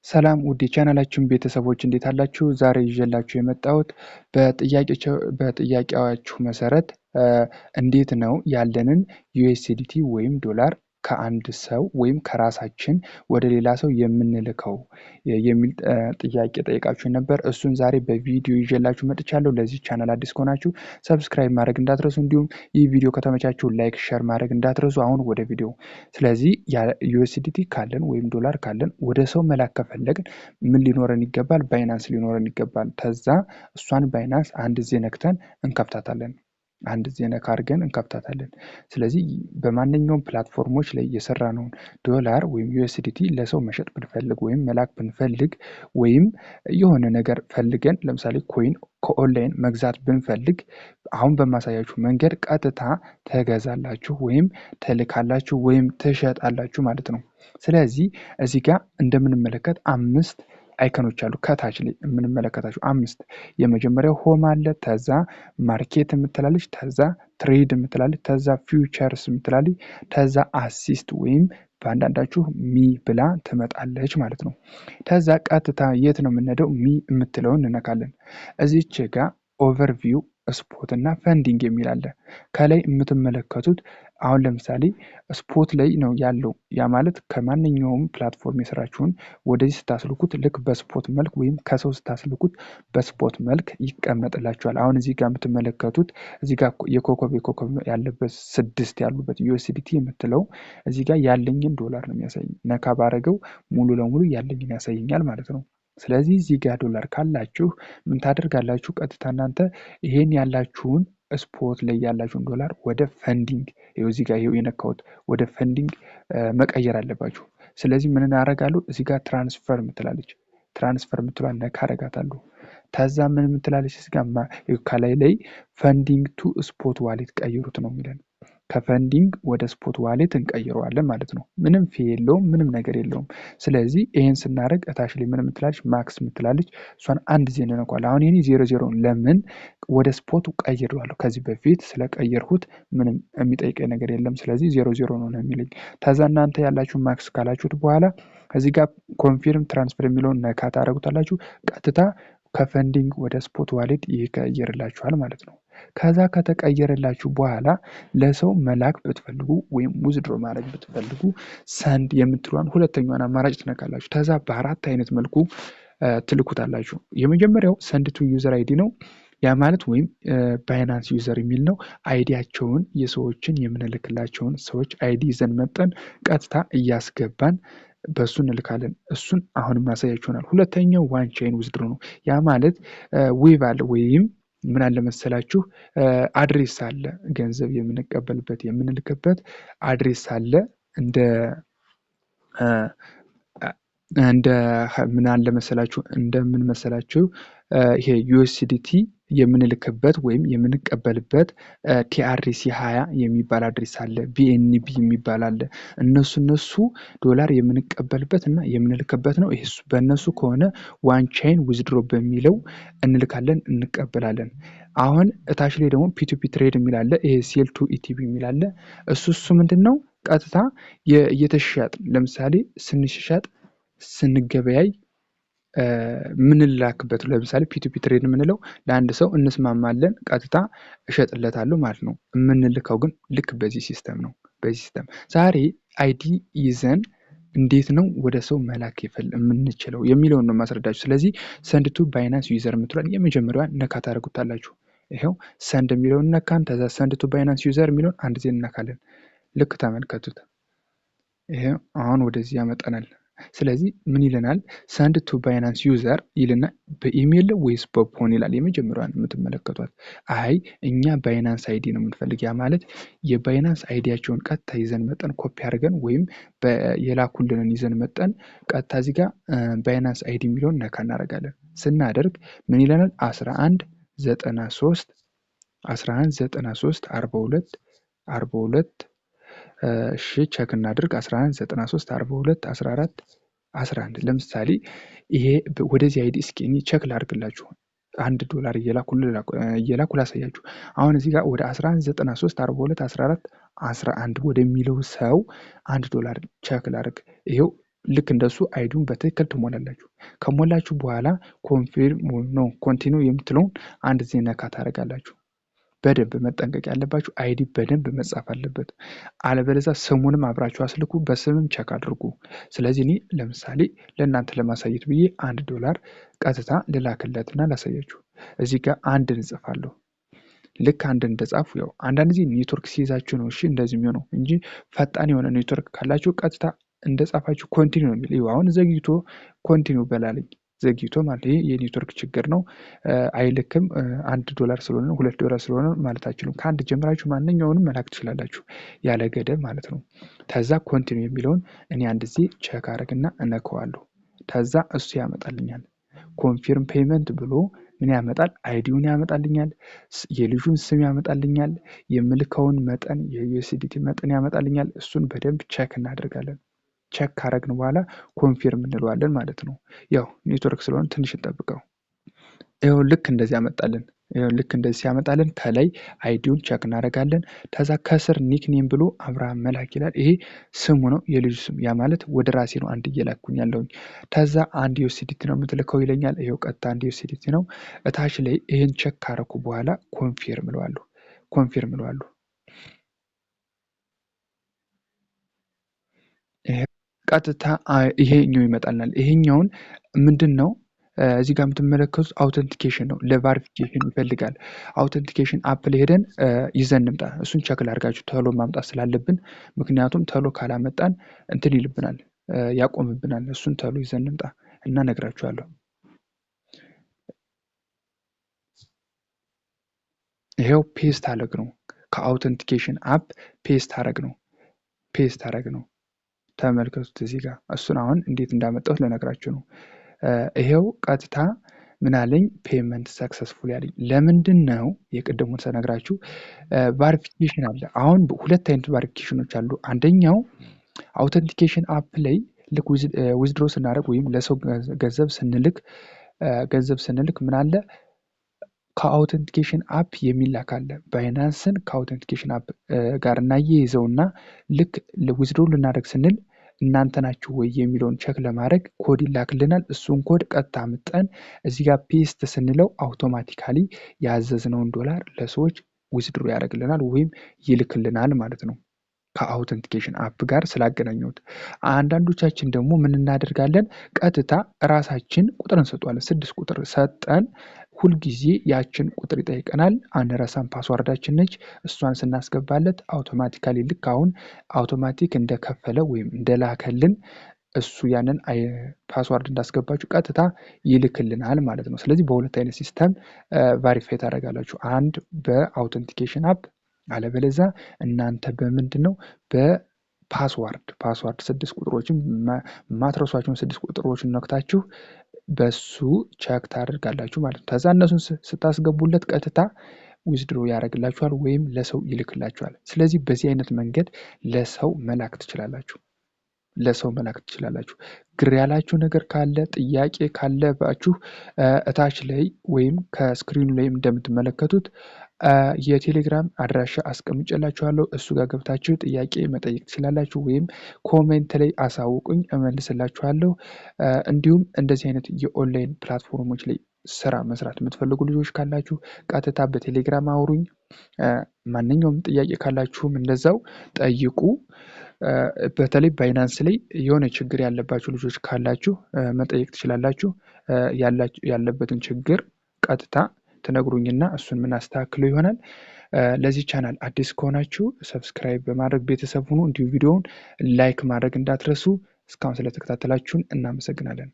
ሰላም ውድ የቻናላችን ቤተሰቦች፣ እንዴት አላችሁ? ዛሬ ይዤላችሁ የመጣሁት በጥያቄያችሁ መሰረት እንዴት ነው ያለንን USDT ወይም ዶላር ከአንድ ሰው ወይም ከራሳችን ወደ ሌላ ሰው የምንልከው የሚል ጥያቄ ጠይቃችሁ ነበር። እሱን ዛሬ በቪዲዮ ይዤላችሁ መጥቻለሁ። ለዚህ ቻናል አዲስ ከሆናችሁ subscribe ማድረግ እንዳትረሱ፣ እንዲሁም ይህ ቪዲዮ ከተመቻችሁ like፣ share ማድረግ እንዳትረሱ። አሁን ወደ ቪዲዮ። ስለዚህ USDT ካለን ወይም ዶላር ካለን ወደ ሰው መላክ ከፈለግን ምን ሊኖረን ይገባል? Binance ሊኖረን ይገባል። ከዛ እሷን Binance አንድ ጊዜ ነክተን እንከፍታታለን። አንድ ጊዜ ነካ አድርገን እንከፍታታለን። ስለዚህ በማንኛውም platform ኦች ላይ የሰራነውን ዶላር ወይም USDT ለሰው መሸጥ ብንፈልግ ወይም መላክ ብንፈልግ ወይም የሆነ ነገር ፈልገን፣ ለምሳሌ coin ከ online መግዛት ብንፈልግ፣ አሁን በማሳያችሁ መንገድ ቀጥታ ትገዛላችሁ ወይም ትልካላችሁ ወይም ትሸጣላችሁ ማለት ነው። ስለዚህ እዚህ ጋር እንደምንመለከት አምስት icon ኦች አሉ። ከታች ላይ የምንመለከታቸው አምስት፣ የመጀመሪያው home አለ፣ ከዛ market የምትላለች፣ ከዛ trade የምትላለች፣ ከዛ futures የምትላለች፣ ከዛ assist ወይም በአንዳንዳችሁ me ብላ ትመጣለች ማለት ነው። ከዛ ቀጥታ የት ነው የምንሄደው? Me የምትለውን እንነካለን። እዚች ጋ overview፣ spot እና funding የሚል አለ። ከላይ የምትመለከቱት አሁን ለምሳሌ spot ላይ ነው ያለው። ያ ማለት ከማንኛውም platform የሰራችሁን ወደዚህ ስታስልኩት ልክ በ spot መልክ ወይም ከሰው ስታስልኩት በ spot መልክ ይቀመጥላችኋል። አሁን እዚህ ጋር የምትመለከቱት እዚህ ጋር የኮከብ የኮከብ ያለበት ስድስት ያሉበት USDT የምትለው እዚህ ጋር ያለኝን ዶላር ነው የሚያሳየኝ። ነካ ባረገው ሙሉ ለሙሉ ያለኝን ያሳየኛል ማለት ነው። ስለዚህ እዚህ ጋር ዶላር ካላችሁ ምን ታደርጋላችሁ? ቀጥታ እናንተ ይሄን ያላችሁን spot ላይ ያላችሁን ዶላር ወደ funding፣ ይኸው እዚህ ጋር ይኸው የነካሁት፣ ወደ funding መቀየር አለባችሁ። ስለዚህ ምን እናደርጋለሁ? እዚህ ጋር transfer ምትላለች፣ transfer ምትሏን ነካ አደርጋታለሁ። ከዛ ምን ምትላለች? እዚህ ጋር ከላይ ላይ funding to spot wallet ቀይሩት ነው የሚለን። ከ funding ወደ spot wallet እንቀይረዋለን ማለት ነው። ምንም fee የለውም፣ ምንም ነገር የለውም። ስለዚህ ይሄን ስናደርግ እታች ላይ ምን ምትላለች? Max ምትላለች። እሷን አንድ ጊዜ እንነኳለን። አሁን የኔ 00፣ ለምን ወደ spot ቀይሬዋለሁ። ከዚህ በፊት ስለቀየርኩት ምንም የሚጠይቀኝ ነገር የለም። ስለዚህ 00 ነው የሚለኝ። ከዛ እናንተ ያላችሁ max ካላችሁት በኋላ እዚህ ጋር confirm transfer የሚለውን ነካ ታደርጉታላችሁ። ቀጥታ ከ funding ወደ spot wallet ይቀይርላችኋል ማለት ነው። ከዛ ከተቀየረላችሁ በኋላ ለሰው መላክ ብትፈልጉ ወይም withdraw ማድረግ ብትፈልጉ send የምትሏን ሁለተኛዋን አማራጭ ትነካላችሁ። ከዛ በአራት አይነት መልኩ ትልኩታላችሁ። የመጀመሪያው send to user ID ነው። ያ ማለት ወይም Binance user የሚል ነው። ID ያቸውን፣ የሰዎችን የምንልክላቸውን ሰዎች ID ይዘን መጠን ቀጥታ እያስገባን በእሱ እንልካለን። እሱን አሁንም ማሳያችሁናል። ሁለተኛው on chain withdraw ነው። ያ ማለት web አለ ወይም ምን አለ መሰላችሁ፣ address አለ፣ ገንዘብ የምንቀበልበት የምንልክበት address አለ። እንደ ምን አለ መሰላችሁ፣ እንደምን መሰላችሁ፣ ይሄ USDT የምንልክበት ወይም የምንቀበልበት TRC 20 የሚባል address አለ፣ BNB የሚባል አለ። እነሱ ዶላር የምንቀበልበት እና የምንልክበት ነው። ይሄ በእነሱ ከሆነ on chain withdraw በሚለው እንልካለን፣ እንቀበላለን። አሁን እታች ላይ ደግሞ P2P trade የሚል አለ። ይሄ sell to ETB የሚል አለ። እሱ ምንድን ነው? ቀጥታ እየተሸጥ፣ ለምሳሌ ስንሸጥ ስንገበያይ ምንላክበት፣ ለምሳሌ P2P trade የምንለው ለአንድ ሰው እንስማማለን፣ ቀጥታ እሸጥለታለሁ ማለት ነው። የምንልከው ግን ልክ በዚህ system ነው። በዚህ system ዛሬ ID ይዘን እንዴት ነው ወደ ሰው መላክ የምንችለው የሚለውን ነው ማስረዳችሁ። ስለዚህ send to Binance user የምትሏን የመጀመሪያዋን ነካ ታደርጉታላችሁ። ይኸው send የሚለውን ነካን። ከዛ send to Binance user የሚለውን አንድ ጊዜ እንነካለን። ልክ ተመልከቱት። ይሄው አሁን ወደዚህ ያመጣናል። ስለዚህ ምን ይለናል? Send to Binance user ይልና በኢሜይል ወይስ በ phone ይላል። የመጀመሪያዋን የምትመለከቷት፣ አይ እኛ Binance ID ነው የምንፈልግ። ያ ማለት የ Binance ID ያቸውን ቀጥታ ይዘን መጠን ኮፒ አድርገን ወይም የላኩልንን ይዘን መጠን ቀጥታ እዚህ ጋር Binance ID የሚለውን ነካ እናደርጋለን። ስናደርግ ምን ይለናል? 11 93 11 93 42 42፣ እሺ check እናድርግ፣ 11 93 42 14 11። ለምሳሌ ይሄ ወደዚህ ID፣ እስኪ እኔ check ላድርግላችሁ፣ 1 ዶላር እየላኩ ላሳያችሁ። አሁን እዚህ ጋር ወደ 11 93 42 14 11 ወደሚለው ሰው 1 ዶላር check ላድርግ። ይሄው ልክ እንደሱ ID ውን በትክክል ትሞላላችሁ። ከሞላችሁ በኋላ confirm ነው continue የምትለውን አንድ ጊዜ ነካ ታደርጋላችሁ። በደንብ መጠንቀቅ ያለባችሁ ID በደንብ መጻፍ አለበት። አለበለዚያ ስሙንም አብራችሁ አስልኩ፣ በስምም check አድርጉ። ስለዚህ እኔ ለምሳሌ ለእናንተ ለማሳየት ብዬ $1 ቀጥታ ልላክለትና ላሳያችሁ። እዚህ ጋር አንድ እንጽፋለሁ። ልክ አንድ እንደጻፉ ያው አንዳንድ ጊዜ ኔትወርክ ሲይዛችሁ ነው እሺ እንደዚህ የሚሆነው እንጂ ፈጣን የሆነ ኔትወርክ ካላችሁ ቀጥታ እንደጻፋችሁ continue ነው የሚል። አሁን ዘግይቶ continue በላለኝ ዘግይቶ ማለት ይሄ የኔትወርክ ችግር ነው። አይልክም። $1 ስለሆነ $2 ስለሆነ ማለት አትችሉም። ከአንድ ጀምራችሁ ማንኛውንም መላክ ትችላላችሁ ያለ ገደብ ማለት ነው። ከዛ continue የሚለውን እኔ አንድ ጊዜ check አደርግና እነከዋለሁ። ከዛ እሱ ያመጣልኛል። confirm payment ብሎ ምን ያመጣል? ID ውን ያመጣልኛል፣ የልጁን ስም ያመጣልኛል፣ የምልከውን መጠን የ USDT መጠን ያመጣልኛል። እሱን በደንብ check እናደርጋለን። check ካረግን በኋላ confirm እንለዋለን ማለት ነው። ያው ኔትወርክ ስለሆነ ትንሽ እንጠብቀው። ይኸው ልክ እንደዚህ ያመጣልን። ይኸው ልክ እንደዚህ ሲያመጣልን ከላይ ID ውን check እናደርጋለን። ከዛ ከስር nickname ብሎ አብርሃም መላክ ይላል። ይሄ ስሙ ነው የልጁ ስም። ያ ማለት ወደ ራሴ ነው አንድ እየላኩኝ ያለሁኝ። ከዛ አንድ USDT ነው የምትልከው ይለኛል። ይኸው ቀጥታ አንድ USDT ነው። እታች ላይ ይሄን check ካረኩ በኋላ confirm እለዋለሁ። confirm እለዋለሁ። ይሄ ቀጥታ ይሄኛው ይመጣልናል። ይሄኛውን ምንድን ነው እዚህ ጋር የምትመለከቱት authentication ነው። ለ verification ይፈልጋል። authentication app ላይ ሄደን ይዘን እንምጣ። እሱን check ላድርጋችሁ ቶሎ ማምጣት ስላለብን፣ ምክንያቱም ቶሎ ካላመጣን እንትን ይልብናል፣ ያቆምብናል። እሱን ቶሎ ይዘን እንምጣ እና እነግራችኋለሁ። ይሄው paste አደረግ ነው። ከ authentication app paste አደረግ ነው። paste አደረግ ነው። ተመልከቱት እዚህ ጋር እሱን አሁን እንዴት እንዳመጣሁት ልነግራችሁ ነው። ይሄው ቀጥታ ምን አለኝ payment successful ያለኝ ለምንድን ነው? የቅድሙን ስነግራችሁ verification አለ። አሁን ሁለት አይነት verification ኖች አሉ። አንደኛው authentication app ላይ ልክ withdraw ስናደርግ ወይም ለሰው ገንዘብ ስንልክ ምን አለ ከ authentication app የሚላክ አለ። ባይናንስን ከ authentication app ጋር እናያይዘውና ልክ withdraw ልናደርግ ስንል እናንተ ናችሁ ወይ የሚለውን check ለማድረግ ኮድ ይላክልናል። እሱን ኮድ ቀጥታ አምጠን እዚህ ጋር paste ስንለው automatically ያዘዝነውን ዶላር ለሰዎች withdraw ያደርግልናል ወይም ይልክልናል ማለት ነው። ከ authentication app ጋር ስላገናኘሁት። አንዳንዶቻችን ደግሞ ምን እናደርጋለን? ቀጥታ ራሳችን ቁጥር እንሰጠዋለን። 6 ቁጥር ሰጠን ሁልጊዜ ያችን ቁጥር ይጠይቀናል። አንረሳም፣ password ኣችን ነች። እሷን ስናስገባለት automatically ልክ አሁን አውቶማቲክ እንደከፈለ ወይም እንደላከልን እሱ ያንን password እንዳስገባችሁ ቀጥታ ይልክልናል ማለት ነው። ስለዚህ በሁለት አይነት system verify ታደርጋላችሁ። አንድ በ authentication app፣ አለበለዚያ እናንተ በምንድን ነው በ password 6 ቁጥሮችን ማትረሷቸውን 6 ቁጥሮችን ነክታችሁ በሱ check ታደርጋላችሁ ማለት ነው። ከዛ እነሱን ስታስገቡለት ቀጥታ withdraw ያደርግላችኋል ወይም ለሰው ይልክላችኋል። ስለዚህ በዚህ አይነት መንገድ ለሰው መላክ ትችላላችሁ። ለሰው መላክ ትችላላችሁ። ግር ያላችሁ ነገር ካለ ጥያቄ ካለባችሁ እታች ላይ ወይም ከ screen ኑ ላይ እንደምትመለከቱት የቴሌግራም አድራሻ አስቀምጬላችኋለሁ። እሱ ጋር ገብታችሁ ጥያቄ መጠየቅ ትችላላችሁ ወይም comment ላይ አሳውቁኝ እመልስላችኋለሁ። እንዲሁም እንደዚህ አይነት የ online platform ኦች ላይ ስራ መስራት የምትፈልጉ ልጆች ካላችሁ ቀጥታ በቴሌግራም አውሩኝ። ማንኛውም ጥያቄ ካላችሁም እንደዛው ጠይቁ። በተለይ ባይናንስ ላይ የሆነ ችግር ያለባችሁ ልጆች ካላችሁ መጠየቅ ትችላላችሁ። ያለበትን ችግር ቀጥታ ትነግሩኝና እሱን ምን አስተካክለው ይሆናል። ለዚህ ቻናል አዲስ ከሆናችሁ subscribe በማድረግ ቤተሰብ ሁኑ። እንዲሁ ቪዲዮውን like ማድረግ እንዳትረሱ። እስካሁን ስለተከታተላችሁን እናመሰግናለን።